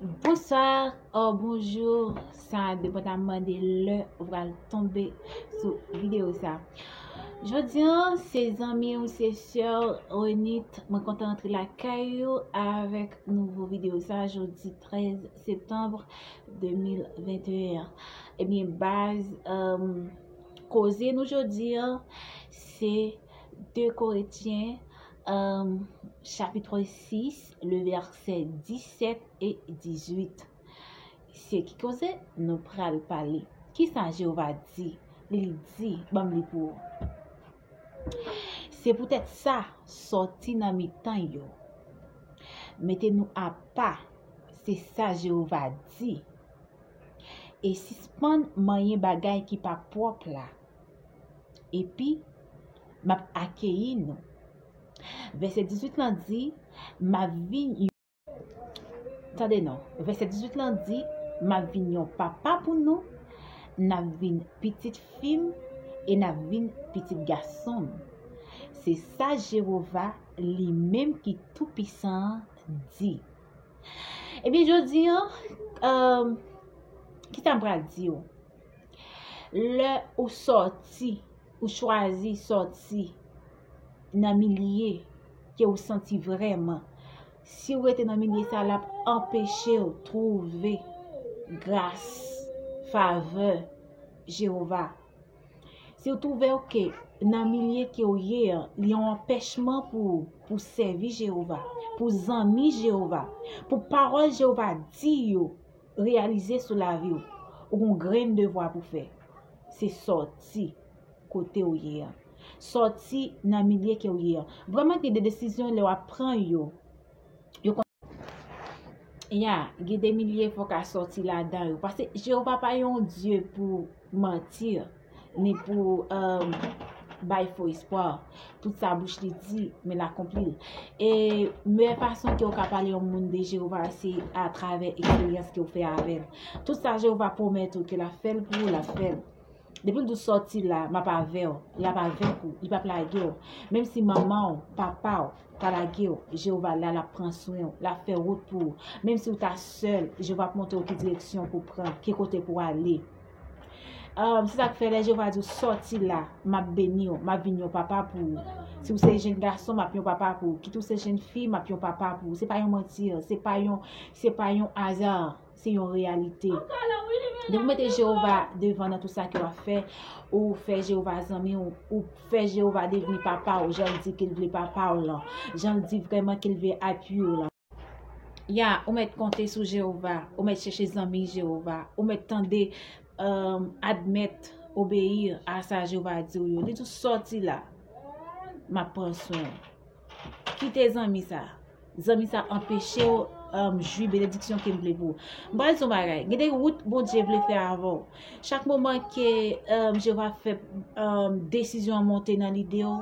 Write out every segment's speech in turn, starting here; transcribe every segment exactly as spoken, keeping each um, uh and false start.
Bonswa, o bonjou, sa depandamman de lè ou pral tonbe sou videyo sa. Jodi a, se zanmi w, se sè w Renit, mwen kontan antre lakay ou avèk nouvo videyo sa, jodi trèz septanm de mil venteyen. Ebyen, baz, um, koze nou jodi a, se de Korentyen, um, chapit sis, le vèsè disèt e dizuit. Se ki koze nou pral pale. Kisa Jewova di? Li di, ban m li pou ou. Se poutèt sa, sòti nan mitan yo. Mete nou apa, se sa Jewova di. E sispann manyen bagay ki pa pwòp la. Epi, m ap akeyi nou. Vèsè dizuit lan di, m ap vin yon, tande non, vèsè dizuit lan di, m ap vin yon papa pou nou, n ap vin pitit fi m e n ap vin pitit gason m. Se sa Jewova, li menm ki Toupisan an, di. Ebyen, jodi a, um, kisa m pral di w? Lè ou sòti, ou chwazi sòti nan milye ke ou santi vrèman, si ou rete nan milye sa, l ap anpeche w twouve gras, favè Jewova. Si w twouve w ke nan milye ke w ye an, li yon anpèchman pou ou, pou sèvi Jewova, pou zanmi Jewova, pou pawòl Jewova di yo reyalize sou lavi w, ou gon grenn devwa pou fè. Se sòti kote w ye an. Sòti nan milye ke w ye an. Vrèman gen de desizyon lè w ap pran yo, yo kon-, ya, gen de milye fò w ka sòti ladan yo. Paske Jewova pa yon Dye pou manti, ni pou, um, bay fo espwa. Tout sa bouch li di, men l akonpli l. E meyè fason ke w ka pale yon moun de Jewova, se atravè eksperyans ke w fè avè l. Tout sa Jewova pwomèt ou ke l ap fè l pou ou, l ap fè l. Depi l di w sòti la, m ap avè w, l ap avèk ou, li p ap lage w. Menm si manman w, papa w ta lage w, Jewova la, l ap pran swen w, l ap fè wout pou ou. Menm si w ta sèl, Jewova ap montre w ki direksyon pou w pran, ki kote pou w ale. Um, se sa k fè lè Jewova di w sòti la, m ap beni w, m ap vin yon papa pou ou. Si w se jenn gason, m ap yon papa pou ou. Kit ou se jenn fi, m ap yon papa pou ou. Se pa yon manti, se pa yon, se pa yon aza, se yon reyalite. Depi w mete Jewova devan nan tout sa ke w ap fè, ou fè Jewova zanmi w, ou fè Jewova devni papa w, jan l di ke l vle papa w lan, jan l di vrèman ke l vle apiye w lan. Ya, ou mèt konte sou Jewova, ou mèt chèche zanmi Jewova, ou mèt tande, um, admèt, obeyi a sa Jewova di w yo. Li di w sòti la, m ap pran swen w. Kite zanmi sa. Zanmi sa anpeche w, um, jwi benediksyon ke m vle pou ou. M pral di w yon bagay. Gen de wout Bondye vle fè avè w. Chak moman ke, um, Jewova fè, um, desizyon an monte nan lide w,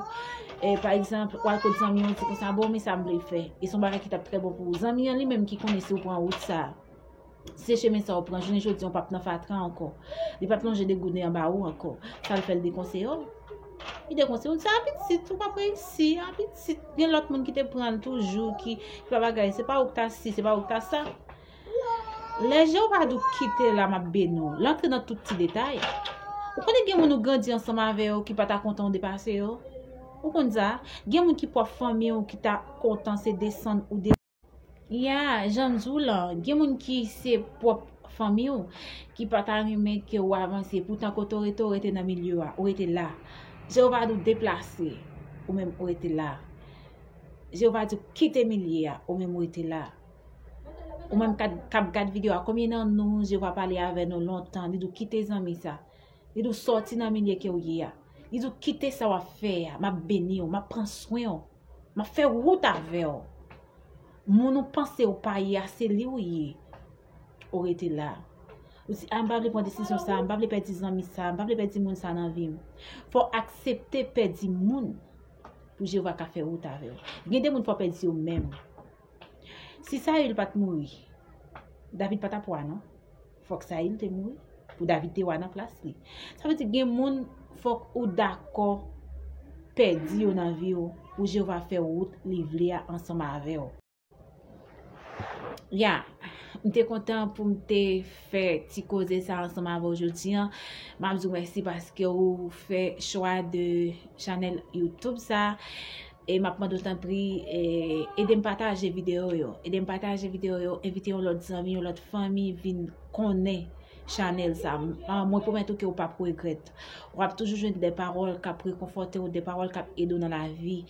e, pa egzanp, w al kot zanmi w, di konsa, bon, men sa m vle fè. E se yon bagay ki t ap trè bon pou ou. Zanmi an li menm ki konnen si w pran wout sa. Se chemen sa w pran, jounen jodi a w p ap nan fatra ankò. Li p ap lonje de gouden anba ou ankò. Sa l fè, l dekonseye w. Li dekonseye w, l di, a pitit, ou p ap reyisi, a pitit. Gen lòt moun ki te pran l toujou, ki, ki pa bagay. Se pa ou k ta si, se pa ou k ta sa. Lè Jewova di w kite la, m ap beni w, l antre nan tout ti detay. Ou konnen gen moun ou grandi ansanm avè yo ki pa ta kontan w depase yo? Ou konn sa? Gen moun ki pwòp fanmi w ki ta kontan se desann ou de-, ya, jan m di w lan, gen moun ki se pwòp fanmi w ki pa ta renmen ke w avanse. Poutan kote w rete, w rete nan milye a, w rete la. Jewova di w deplase, ou menm ou rete la. Jewova di w kite milye a, ou menm ou rete la. Ou menm k ap, k ap gad videyo a, konbyen nan nou, Jewova pale avè nou lontan, li di w kite zanmi sa. Li di w sòti nan milye ke w ye a. Li di w kite sa w ap fè a, m ap beni w, m ap pran swen w, m ap fè wout avè w. Moun ou panse w pa ye a, se li w ye. Ou rete la. Ou di, a, m pa vle pran desizyon sa, m pa vle pèdi zanmi sa, m pa vle pèdi moun sa nan vi m. Fò w aksepte pèdi moun pou Jewova ka fè wout avè w. Gen de moun fò w pèdi yo menm. Si Sayil pa t mouri, David pa t ap wa non. Fòk Sayil te mouri pou David te wa nan plas li. Sa vle di gen moun fòk ou dakò pèdi yo nan vi w pou Jewova fè wout li vle a ansanm avè w. Ya, M te kontan pou m te fè ti koze sa ansanm avè w jodi an. M ap di w mèsi paske ou fè chwa de chanèl YouTube sa. E m ap mande w tanpri, e, ede m pataje videyo yo. Ede m pataje videyo yo, envite yon lòt zanmi, yon lòt fanmi vin konnen chanèl sa. M, ah, mwen pwomèt ou ke w p ap regrèt. W ap toujou jwenn de pawòl k ap rekonfòte w, de pawòl k ap ede w nan lavi.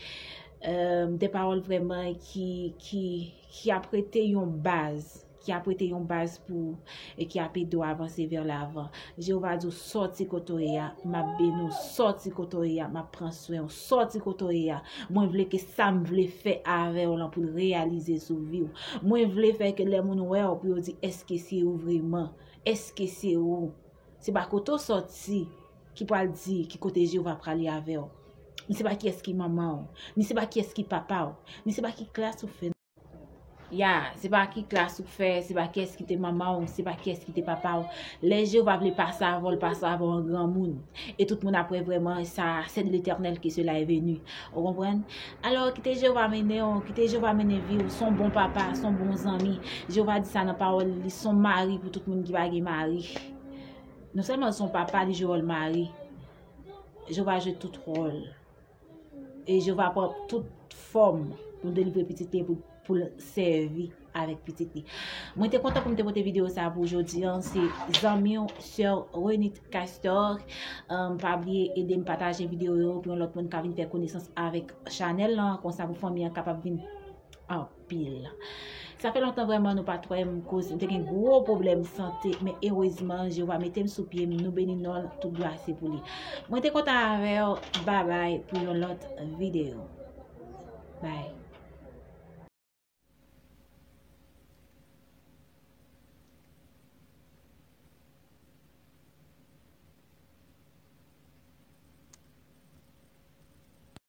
Euh, de pawòl vrèman ki, ki, ki ap rete yon baz, ki ap rete yon baz pou ou e ki ap ede w avanse vè lavan. Jewova di w, sòti kote w ye a, m ap beni w, sòti kote w ye a, m ap pran swen w, sòti kote w ye a. Mwen vle ke sa m vle fè avè w lan pou l reyalize sou vi w. Mwen vle fè ke lè moun wè w pou yo di, èske se ou vrèman? Èske se ou? Se pa kote w sòti ki pral di ki kote Jewova prale avè w. Ni se pa kiyès ki manman w, ni se pa kiyès ki papa w, ni se pa ki klas ou fè. Ya, se pa ki klas ou fè, se pa kiyès ki te manman w, se pa kiyès ki te papa w. Lè Jewova vle pase avè w, l pase avè w an granmoun. E tout moun ap wè vrèman sa, c'est de l'Éternel que cela est venu. Ou konprann? Alò, kite Jewova mennen w, kite Jewova mennen vi w. Se yon bon papa, se yon bon zanmi. Jewova di sa nan pawòl li, se yon mari pou tout moun ki pa gen mari. Non sèlman l se yon papa, li jwe wòl mari. Jewova jwe tout wòl. E Jewova pran tout fòm pou l delivre pitit li, pou, pou l sèvi avèk pitit li. Mwen te kontan pou m te pote videyo sa pou jodi an. Se zanmi w, sè Renit Castor. Um, pa bliye ede m pataje videyo yo pou yon lòt moun ka vin fè konesans avèk chanèl lan. Konsa pou fanmi an kapab vin anpil. Sa fè lontan vrèman nou pa t wè m koz m te gen gwo pwoblèm sante, men erezman Jewova mete m sou pye m, nou beni non l, tout glwa se pou li. Mwen te kontan avè w, babay pou yon lòt videyo. Bye.